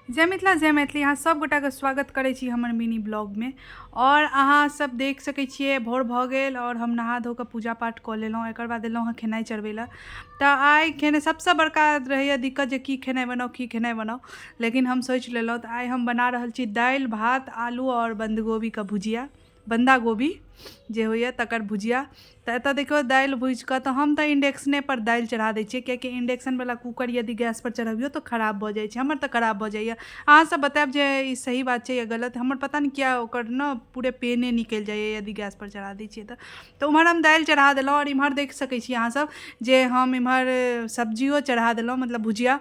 जय मिथिला जय मैथिली। अहाँ सब गोटाके स्वागत करै छी हमर मिनी ब्लॉगमे। आओर अहाँ सब देख सकै छियै भोर भऽ गेल आओर हम नहा धो कऽ पूजा पाठ कऽ लेलहुँ। एकर बाद एलहुँ हँ खेनाइ चढ़बै लए। तऽ आइ खेनाइ सबसँ बड़का रहैए दिक्कत जे की खेनाइ बनाउ की खेनाइ बनाउ, लेकिन हम सोचि लेलहुँ। तऽ आइ हम बना रहल छी दालि भात आलू आओर बन्द गोभीके भुजिया, बन्धा गोभी जे होइए तकर भुजिया। तऽ एतऽ देखियौ दालि भुजिकऽ, तऽ हम तऽ इन्डक्शनेपर दालि चढ़ा दै छियै, कियाकि इन्डक्शनवला कूकर यदि गैसपर चढ़बियौ तऽ खराब भऽ जाइ छै। हमर तऽ खराब भऽ जाइए। अहाँसब बतायब जे ई सही बात छै या गलत। हमर पता नहि किया ओकर ने पूरे पेने निकलि जाइए यदि गैसपर चढ़ा दै छियै। तऽ उम्हर हम दालि चढ़ा देलहुँ आओर इम्हर देख सकै छी अहाँसब जे हम इम्हर सब्जियो चढ़ा देलहुँ, मतलब भुजिया।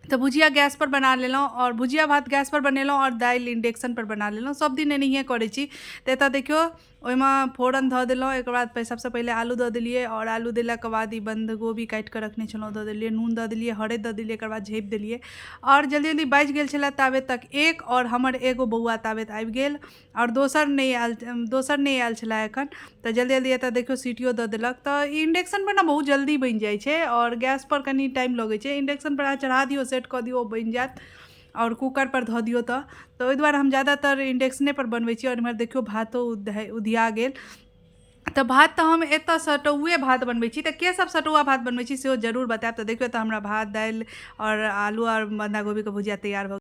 तऽ भुजिया गैसपर बना लेलहुँ आओर भुजिया भात गैसपर बनेलहुँ आओर दालि इन्डक्शनपर बना लेलहुँ। सब दिन एनाहिए करै छी। तऽ एतऽ देखियौ ओहिमे फोरन धऽ देलहुँ। एकर बाद सबसँ पहिले आलू दऽ देलियै आओर आलू देलाके बाद ई बन्द गोभी काटि कऽ रखने छलहुँ दऽ देलियै, नून दऽ देलियै, हरैद दऽ देलियै, एकर बाद झाँपि देलियै। आओर जल्दी जल्दी बाजि गेल छलै ताबे तक एक आओर हमर एगो बौआ ताबे आबि गेल आओर दोसर नहि आयल, दोसर नहि आयल छलै एखन। तऽ जल्दी जल्दी एतऽ देखियौ सीटियो दऽ देलक। तऽ इन्डक्शनपर ने बहुत जल्दी बनि जाइ छै आओर गैसपर कनि टाइम लगै छै। इन्डक्शनपर अहाँ चढ़ा दियौ, सेट कऽ दियौ, बनि जायत, आओर कूकरपर धऽ दियौ। तऽ ओहि दुआरे हम ज्यादातर इन्डक्शनेपर बनबै छी। आओर इम्हर देखियौ भातो उधिया गेल। तऽ भात तऽ हम एतऽ सटौए भात बनबै छी। तऽ के सब सटौआ भात बनबै छी सेहो जरूर बतायब। तऽ देखियौ तऽ हमरा भात दालि आओर आलू आओर बन्धा गोभीके भुजिया तैयार भऽ